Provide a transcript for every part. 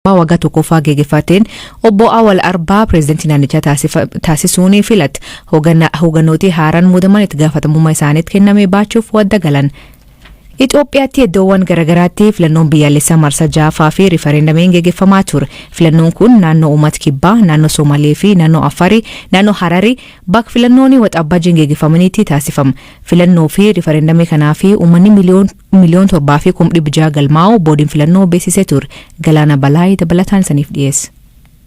Waggaa tokkoffaa geggeeffateen obbo Awwal Arbaa pireezidantii naannichaa taasisuun filate. Hoogganooti haaraan muudaman itti gaafatamummaa isaaniitti kenname baachuuf wadda galan. Itoophiyaatti iddoowwan garaagaraatti filannoon biyyaalessaa marsaa ja'affaa fi riifarendamiin geggeeffamaa ture. Filannoon kun naannoo uummata kibbaa, naannoo Somaalee fi naannoo Affarii, naannoo Hararii bakka filannoon waxabajjiin geggeeffamanitti taasifama. Filannoo fi riifarendamii kanaaf uummanni 7,600,000 galmaa'u boordiin filannoo beeksisee ture. Galaana Balaayii dabalataan isaniif dhiyeessa.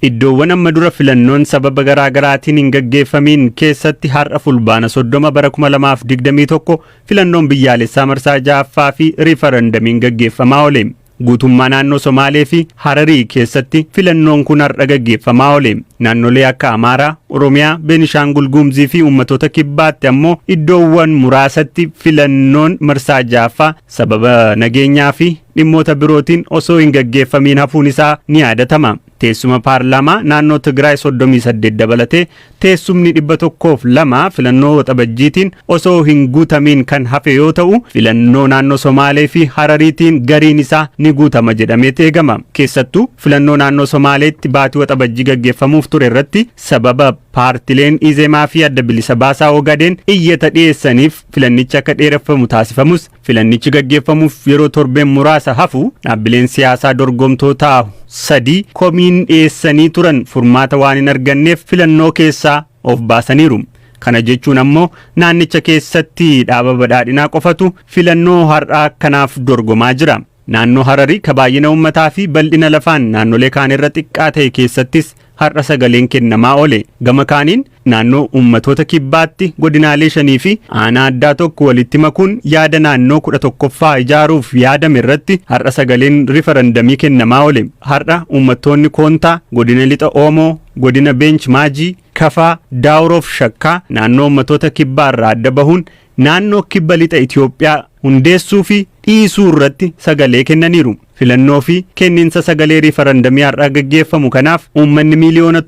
Iddoowwan amma dura filannoon sababa garaa garaatiin hin gaggeeffamiin keessatti har'a Fulbaana 30 bara 2021 filannoon biyyaalessaa marsaa ja'affaa fi riifarandamiin gaggeeffamaa oole. Guutummaa naannoo Somaalee fi Hararii keessatti filannoon kun har'a gaggeeffamaa oole. Naannolee akka Amaaraa, Oromiyaa, Beenishaangul Gumzii fi uummattoota kibbaatti ammoo iddoowwan muraasatti filannoon marsaa ja'affaa sababa nageenyaa fi dhimmoota birootiin osoo hin gaggeeffamiin hafuun isaa ni yaadatama. Teessuma paarlaamaa naannoo Tigraay 38 dabalatee teessumni 102 filannoo waxabajjiitiin osoo hin guutamiin kan hafe yoo ta'u, filannoo naannoo Somaalee fi Harariitiin gariin isaa ni guutama jedhamee eegama. Keessattuu filannoo naannoo Somaaleetti baatii waxabajjii gaggeeffamuuf ture irratti sababa paartileen Izemaa fi Adda Bilisa Baasaa Ogadeen iyyata dhiyeessaniif filannichi akka dheereffamu taasifamus, filannichi gaggeeffamuuf yeroo torbeen muraasa hafu dhaabbileen siyaasaa dorgomtootaa sadii komiin dhiyeessanii turan furmaata waan hin arganneef filannoo keessaa of baasaniiru. Kana jechuun ammoo naannicha keessatti dhaaba badhaadhinaa qofatu filannoo har'aa kanaaf dorgomaa jira. Naannoo Hararii ka baay'ina uummataa fi bal'ina lafaan naannolee kaan irra xiqqaa ta'e keessattis har'a sagaleen kennamaa oole. Gama kaaniin naannoo uummattoota kibbaatti godinaalee shanii fi aanaa addaa tokko walitti makuun yaada naannoo 11ffaa ijaaruuf yaadame irratti har'a sagaleen rifarandamii kennamaa oole. Har'a uummattoonni Koontaa, godina Lixa Oomoo, godina Beench Maajii, Kafaa, Daawuroof Shakkaa naannoo uummattoota kibbaa irraa adda bahuun naannoo kibba lixa Itoophiyaa hundeessuu fi dhiisuu irratti sagalee kennaniiru. Filannoo fi kenniinsa sagalee riifarandamii har'a gaggeeffamu kanaaf uummanni 7.6 miliyoona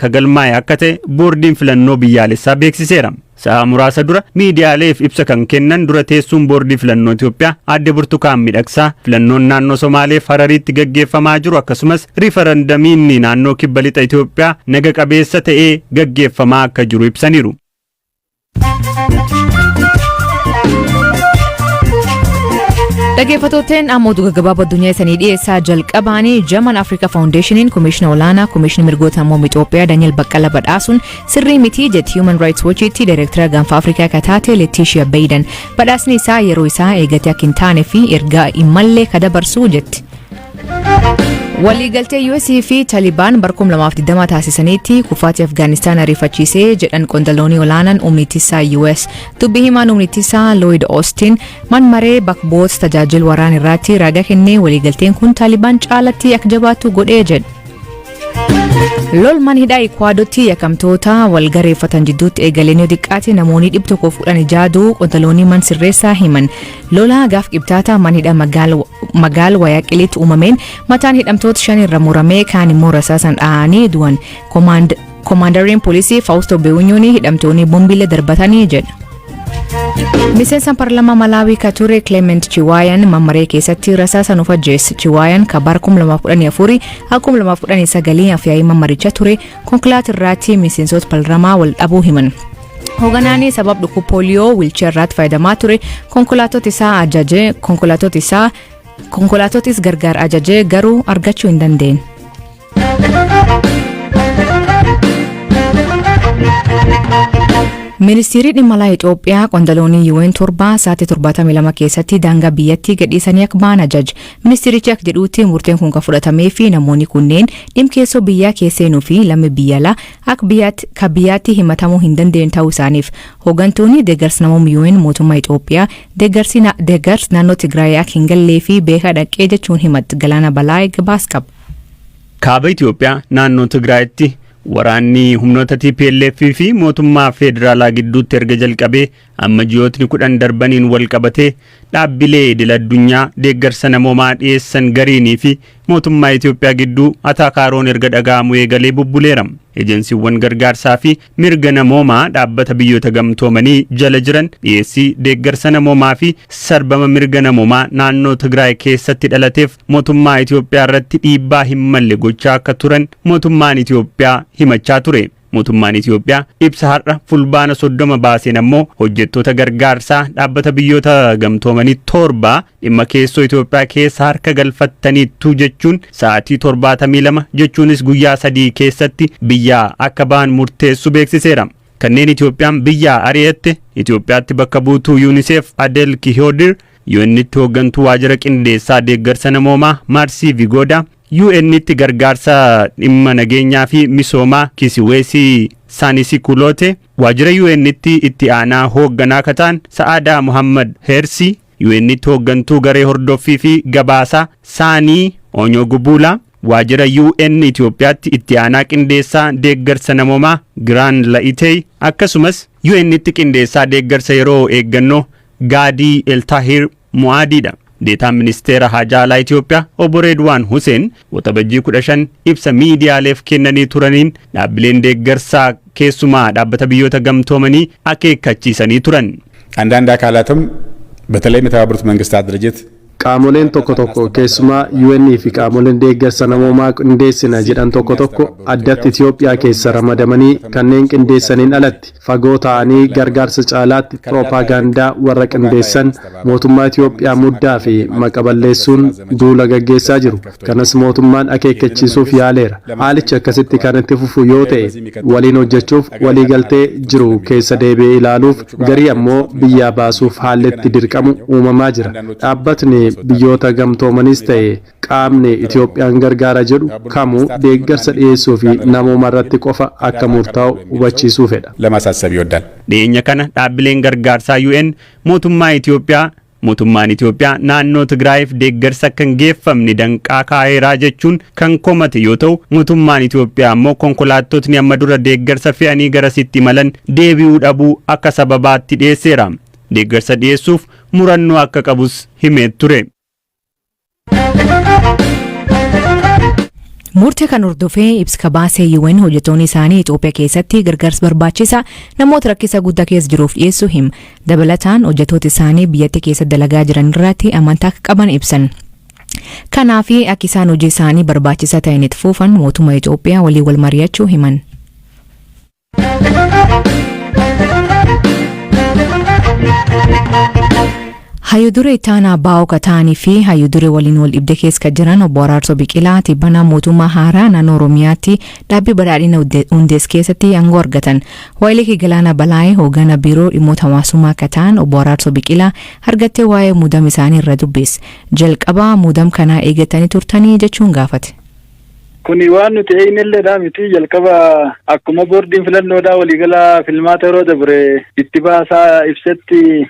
ka galmaa'e akka ta'e boordiin filannoo biyyaalessaa beeksiseera. Sa'a muraasa dura miidiyaaleef ibsa kan kennan dura teessuun boordii filannoo Itoophiyaa aadde Burtukaan Miidhagsaa filannoon naannoo Somaaleef Harariitti gaggeeffamaa jiru akkasumas riifarandamiin naannoo kibba lixa Itoophiyaa naga qabeessa ta'ee gaggeeffamaa akka jiru ibsaniiru. Dhaggeeffattooteen amma oduu gaggabaaboo addunyaa isanii dhiyeessaa jalqabaanii German Africa Foundationiin Komishiina Olaanaa Komishinii Mirgoota Namoomaa Itoophiyaa Daniel Baqqala badhaasuun sirrii miti jetti Human Rights Watchitti Daayireektara gaanfa Afrikaa akka taate Letitia Bayden. Badhaasni isaa yeroo isaa eegatee akka hin taane fi ergaa hin mallee ka dabarsu jetti. Waliigaltee US fi Taliban bara 2020 taasisaniitti kufaatii Afgaanistaan ariifachiisee jedhan qondaloonni olaanaan humni ittisaa US. Dubbii himaan humni ittisaa Lloyd Austin man maree bakka bu'oota tajaajila waraana irratti raga kennee waliigalteen kun Taliban caalatti akka jabaatu godhee jedhe. Lolman hidhaa Ikwaadootti yakkamtoota wal gareeffatan jidduutti eegaleen yoo xiqqaate namoonni 116 du'uu qondaloonni man sirreessaa himan. Lola gaaf qibxaataa man hidhaa magaala Wayaaqilitti uumameen mataan hidhamtoota shan irra muramee kaan immoo rasaasan dhahanii du'an. Koomaandariin poolisii Fausto Bewunyuun hidhamtoonni bombiilee darbatanii jedha. Miseensa paarlaamaa Malaawii ka ture Clement Chiwaayan mammaree keessatti rasaasan of ajjeesse. Chiwaayan ka bara 2014 akka 2019 afyaa'ii mammaricha ture konkolaataa irratti miseensota paarlaamaa wal dhabuu himan. Hoogganaan sabab dhukkuba pooliyoo wheelchair irratti fayyadamaa ture konkolaattota isaa ajaje konkolaattota isaa konkolaattotis gargaar ajajee garuu argachuu hin dandeenye. Ministeerri dhimma alaa Itoophiyaa qondaloonni UN torba sa'aatii 72 keessatti daangaa biyyattii gadhiisanii akka ba'an ajaje. Ministeerichi akka jedhutti murteen kun kan fudhatamee fi namoonni kunneen dhimma keessoo biyyaa keessa seenuu fi lammii biyya alaa akka biyyaatti biyyaatti himatamuu hin dandeenye ta'uu isaaniif. Hooggantoonni deeggarsa namooma UN mootummaa Itoophiyaa deeggarsi naannoo Tigraay akka hin gallee fi beekaa dhaqee jechuun himatti. Galaana Balaa gabaas qaba. Kaaba Itoophiyaa naannoo Tigraayitti waraanni humnoota TPLF fi mootummaa federaalaa gidduutti erga jalqabee Amma ji'ootni 10 darbaniin wal qabatee dhaabbilee idil addunyaa deeggarsa namoomaa dhiyeessan gariinii fi mootummaa Itoophiyaa gidduu atakaaroon erga dhaga'amuu eegalee bubbuleera. Ejensiiwwan gargaarsaa fi mirga namoomaa dhaabbata Biyyoota Gamtoomanii jala jiran dhiyeessii deeggarsa namoomaa fi sarbama mirga namoomaa naannoo Tigraay keessatti dhalateef mootummaa Itoophiyaa irratti dhiibbaa hin malle gochaa akka turan mootummaan Itoophiyaa himachaa ture. Mootummaan Itoophiyaa ibsa har'a Fulbaana 30 baaseen ammoo hojjettoota gargaarsaa dhaabbata Biyyoota Gamtoomanii 7 dhimma keessoo Itoophiyaa keessa harka galfattaniittu jechuun sa'aatii 72 jechuunis guyyaa 3 keessatti biyyaa akka bahan murteessu beeksiseera. Kanneen Itoophiyaan biyyaa ari'atte Itoophiyaatti bakka buutuu UNICEF Adel Kihoodir, UN'tti hooggantuu waajjira qindeessaa deeggarsa namoomaa Maarsii Vigoda, UN'tti gargaarsa dhimma nageenyaa fi misoomaa Kisiweesii Saanisikuloote, waajjira UN'tti itti aanaa hoogganaa kataan Sa'aadaa Muhammad Heersi, UN'tti hooggantuu garee hordoffii fi gabaasaa Saanii Onyogubuula, waajjira UN Itoophiyaatti itti aanaa qindeessaa deeggarsa namoomaa Giraan La'itey, akkasumas UN'tti qindeessaa deeggarsa yeroo eeggannoo Gaadii Eltaahir Mu'aadiidha. Deetaan ministeera haajaa alaa Itoophiyaa obbo Reedwaan Huseen Waxabajjii 15 ibsa miidiyaaleef kennanii turaniin dhaabbileen deeggarsaa keessumaa dhaabbata Biyyoota Gamtoomanii akeekkachiisanii turan. አንዳንድ አካላትም በተለይም የተባበሩት መንግስታት ድርጅት Qaamoleen tokko tokko, keessumaa UN fi qaamoleen deeggarsa namoomaa qindeessina jedhan tokko tokko, addatti Itoophiyaa keessa ramadamanii kanneen qindeessaniin alatti fagoo ta'anii gargaarsa caalaatti piroopaagandaa warra qindeessan mootummaa Itoophiyaa muddaa fi maqa balleessuun duula gaggeessaa jiru. Kanas mootummaan akeekkachiisuuf yaaleera. Haalichi akkasitti kan itti fufu yoo ta'e waliin hojjechuuf waliigaltee jiru keessa deebi'ee ilaaluuf, garii ammoo biyyaa baasuuf haalli itti dirqamu uumamaa jira. Dhaabbatni Biyyoota Gamtoomanis ta'e qaamni Itoophiyaan gargaara jedhu kamuu deeggarsa dhiyeessuu fi namooma irratti qofa akka murtaa'u hubachiisuu fedha. ለማሳሰብ ይወዳል። Dhiyeenya kana dhaabbileen gargaarsaa UN mootummaa Itoophiyaa mootummaan Itoophiyaa naannoo Tigraayiif deeggarsa akka hin geeffamne danqaa kaa'eeraa jechuun kan komate yoo ta'u, mootummaan Itoophiyaa ammoo konkolaattotni amma dura deeggarsa fe'anii garasitti imalan deebi'uu dhabuu akka sababaatti dhiyeesseera. Deeggarsa dhiyeessuuf murannoo akka qabus himee ture. Murtee kan hordofee ibsa baasee UN hojjettoonni isaanii Itoophiyaa keessatti gargaarsa barbaachisaa namoota rakkisa guddaa keessa jiruuf dhiyeessuu hima. Dabalataan hojjettoota isaanii biyyattii keessa dalagaa jiran irratti amantaa akka qaban ibsan. Kanaaf akka isaan hojii isaanii barbaachisaa ta'een itti fufan mootummaa Itoophiyaa waliin wal mari'achuu himan. Hayyuu itti aanaa Baa'oo Kataanii fi hayyuu duree waliin wal dhibdee keessa kan jiran obbo Araarsoo Biqilaa tibbana mootummaa haaraa naannoo Oromiyaatti dhaabbii badhaadhina hundees keessatti aangoo argatan. Waa'ee Galaana Balaayee hoogganaa biiroo dhimmoota hawaasummaa akka ta'an obbo Araarsoo Biqilaa argattee waa'ee muudama isaanii irra dubbise. Jalqabaa muudama kanaa eeggatanii turtanii jechuun gaafate. Kuni waan nuti eegnelleedha miti. Jalqaba akkuma boordiin filannoodhaa waliigala filmaata yeroo dabre itti baasaa ibsetti,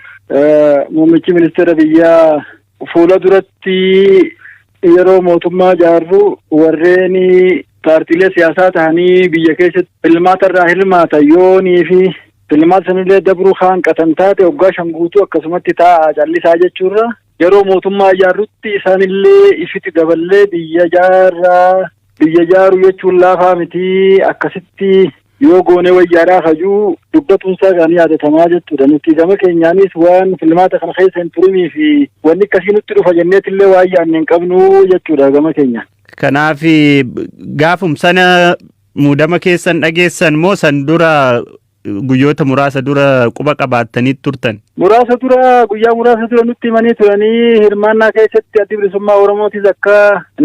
muummichi ministeera biyyaa fuula duratti yeroo mootummaa jaarru warreen paartiilee siyaasaa ta'anii biyya keessatti filmaata irraa hirmaatan yoonii fi filmaata sanillee dabruu hanqatan taate waggaa 5 guutuu akkasumatti taa'a callisaa jechuurra, yeroo mootummaa ijaarrutti isaanillee ifitti daballee biyya jaarraa, biyya jaaru jechuun laafaa miti, akkasitti yoo goone wayyaadhaa hajuu dubbatuunsaa kan yaadatamaa jechuudha. Nuti gama keenyaanis waan filmaata kana keessa hin turinii fi wanni akkasii nutti dhufa jenneetillee waan yaadne hin qabnu jechuudha gama keenya. Kanaaf gaafum sana muudama keessan dhageessan moo san dura guyyoota muraasa dura quba qabaattanii turtan? Muraasa dura, guyyaa muraasa dura nutti himanii turanii. Hirmaannaa keessatti Addi Bilisummaa Oromootis akka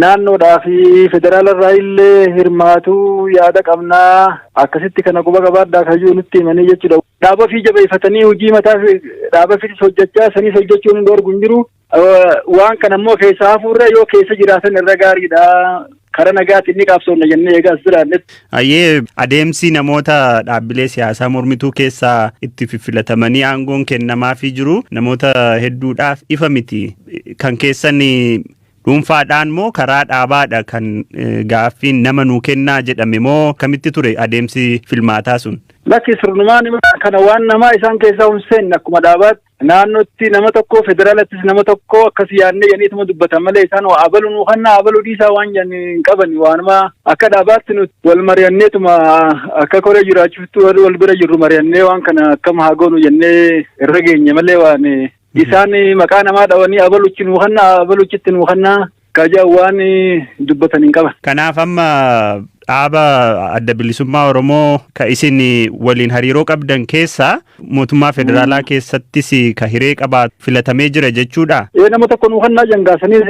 naannoodhaa fi federaalarraa illee hirmaatu yaada qabnaa, akkasitti kana quba qabaadhaa kayyuu nutti himanii jechuudha. Dhaaba fi jabeeffatanii hojii mataa dhaaba fitis hojjechaa sanis hojjechuun hin dhorgu hin jiru. Waan kana immoo keessa hafuurra yoo keessa jiraatan irra gaariidha. Kara nagaatiin ni qabsoofna jennee eegaa as jiraannetti. Ayyee, adeemsi namoota dhaabbilee siyaasaa mormituu keessaa itti fiffilatamanii aangoon kennamaafii jiru namoota hedduudhaaf ifa miti. Kan keessan dhuunfaadhaan moo karaa dhaabaadha kan gaaffiin nama nuu kennaa jedhame moo kamitti ture adeemsi filmaataa sun? Lakki, sirnumaan kana waan namaa isaan keessaa hin seenne. Akkuma dhaabaatti naannootti nama tokko, federaalattis nama tokko akkas yaadnee jedhaniituma dubbatan malee, isaan waa abalu nuu kannaa, abaluu dhiisaa waan jedhan hin qaban. Waanuma akka dhaabaatti nuti wal mari'anneetuma, akka koree jiraachuutti warri wal bira jirru mari'annee, waan kana akkam haa goonu jennee irra geenye malee, waan isaan maqaa namaa dhawanii abaluchi nuu kannaa, abaluchitti nuu kannaa kaja waan dubbatan hin qaban. Kanaaf amma dhaaba Adda Bilisummaa Oromoo ka isin waliin hariiroo qabdan keessaa mootummaa federaalaa keessattis ka hiree qabaatu filatamee jira jechuudha. Ee, nama tokko nuu kannaa jangaa, sanis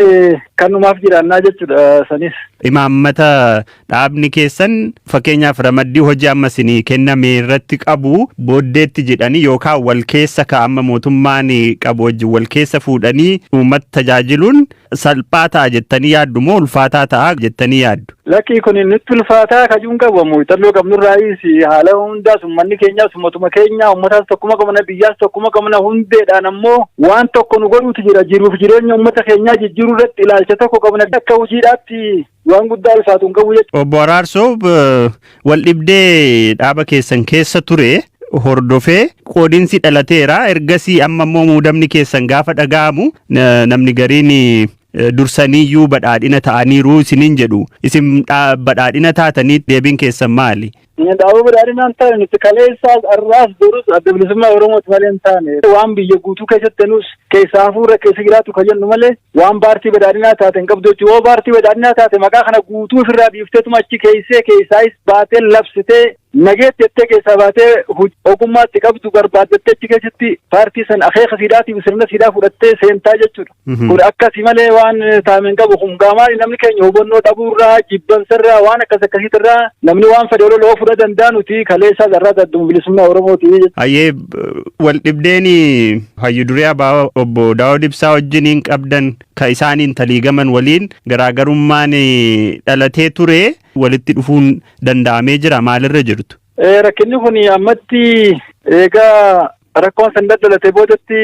kanumaaf jiraannaa jechuudha sanis. Imaammata dhaabni keessan, fakkeenyaaf ramaddii hojii amma isinii kenname irratti qabu booddeetti jedhanii yookaan wal keessa ka amma mootummaan qabu wajjin wal keessa fuudhanii uummata tajaajiluun salphaa ta'a jettanii yaaddu moo ulfaataa ta'a jettanii yaaddu? Lakkii, kun nutti ulfaataa kajuun qabu. Muuxannoo qabnurraayis haala hundaas uummanni keenyaas uummatuma keenya, uummataas tokkuma qabna, biyyaas tokkuma qabna. Hundeedhaan ammoo waan tokko nu godhuutu jira. Jiruuf jireenya uummata keenyaa jijjiiruu irratti ilaalcha tokko qabna. Akka hojiidhaatti waan guddaa ulfaatu hin qabu jechuudha. Obbo Araarsoo, wal dhibdee dhaaba keessan keessa ture hordofee qoodinsi dhalateera. Ergasii amma immoo muudamni keessan gaafa dhaga'amu namni gariin dursaniiyyuu badhaadhina ta'aniiru isiniin jedhu. Isin badhaadhina taatanii, deebiin keessan maali? Dhaaba badhaadhinaan taane. Nuti kaleessaas, har'aas, borus Adda Bilisummaa Oromooti malee hin taane. Waan biyya guutuu keessatti nus keessa hafuura keessa jiraatu kan jennu malee, waan paartii badhaadhinaa taate hin qabdu jechuudha. Yoo paartii badhaadhinaa taate, maqaa kana guutuu ofirraa dhiifteetuma achi keessee keessaayis baatee labsitee, nageetti jettee keessaa baatee, ogummaatti qabdu barbaaddattee, achi keessatti paartii san akeeka siidhaatiif sirna siidhaa fudhattee seentaa jechuudha. Kun akkasii malee waan taa'ame hin qabu. Kun gaamaa namni keenya hubannoo dhabuurraa, jibbansarraa, waan akkas akkasiitirraa namni waan fedhe ololoo fudha danda'a. Nuti kaleessaa zarraa Adda Bilisummaa Oromooti. Hayyee, wal dhibdeen hayyu duree ABO obbo Daawud Ibsaa wajjiniin qabdan, ka isaaniin taliigaman waliin garaagarummaan dhalatee ture, walitti dhufuun danda'amee jira? Maalirra jirtu? Rakkinni kun ammatti eegaa rakkoon san daddalate boodatti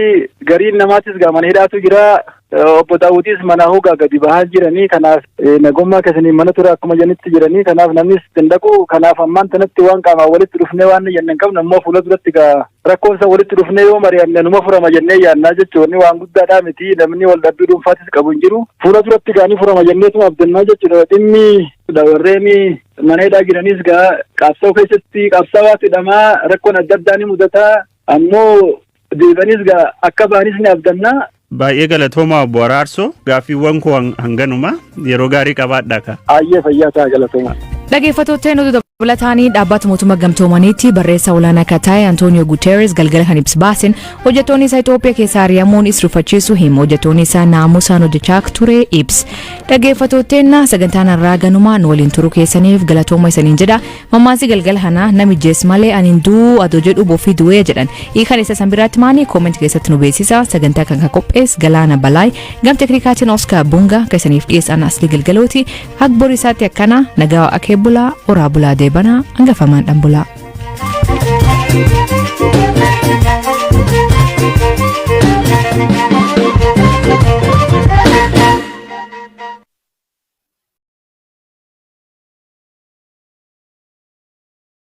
gariin namaatis gaa mana hidhaatu jira. Obbo Daawudis mana hogaa gadi bahaa jiranii, kanaaf nagummaa keessanii mana ture akkuma janitti jiranii, kanaaf namnis hin dhaqu. Kanaaf ammaan tanatti waan qaamaan walitti dhufnee waan jenne hin qabnu. Ammoo fuula duratti gaa rakkoon san walitti dhufnee yoo mari'anne numa furama jennee yaannaa jechuun, waan guddaadhaa miti. Namni wal dhabbii dhuunfaatis qabu hin jiru. Fuula duratti gaa ni furama jenneetuma abdannaa jechuudha. Dhimmi warreen mana hidhaa jiranis gaa qabsoo keessatti qabsaa'aatti hidhamaa, rakkoon adda addaa ni mudataa, ammoo deebanis gaa akka ba'anis ni abdannaa. Baay'ee galatoomaa, obbo Araarsoo. Gaaffiiwwan koo hanganuma. Yeroo gaarii qabaadhaa ka. Ayyee, fayyaa ta'a, galatoomaa. Dhaggeeffattoota, nuti dabalataanii dhaabbata mootummaa gamtoomaniitti barreessaa olaanaa akka ta'e Antooniyoo Guterres galgala kan ibsa baasen hojjettoonni isaa Itoophiyaa keessaa ari'amuun is rifachiisu hima. Hojjettoonni isaa naamusaan hojjechaa akka ture ibsa. Dhaggeeffattootni, sagantaan har'aa ganumaa. Nu waliin turuu keessaniif galatooma isaniin jedha. Mammaasii galgala kanaa, "Nami jees malee ani hin du'u adoo jedhu bofii du'ee" jedhan. Hiikan isa san biraatti maani? Comment keessatti nu beeksisa. Sagantaa kan qophees Galaana Balaay. Gam teknikaatiin Oscar Bunga keessaniif dhiyeessan Aslii Galgalooti. Hag borisaatti akkana nagaa akee bulaa, oraa bulaa, deebanaa hangafamaan dhan bulaa.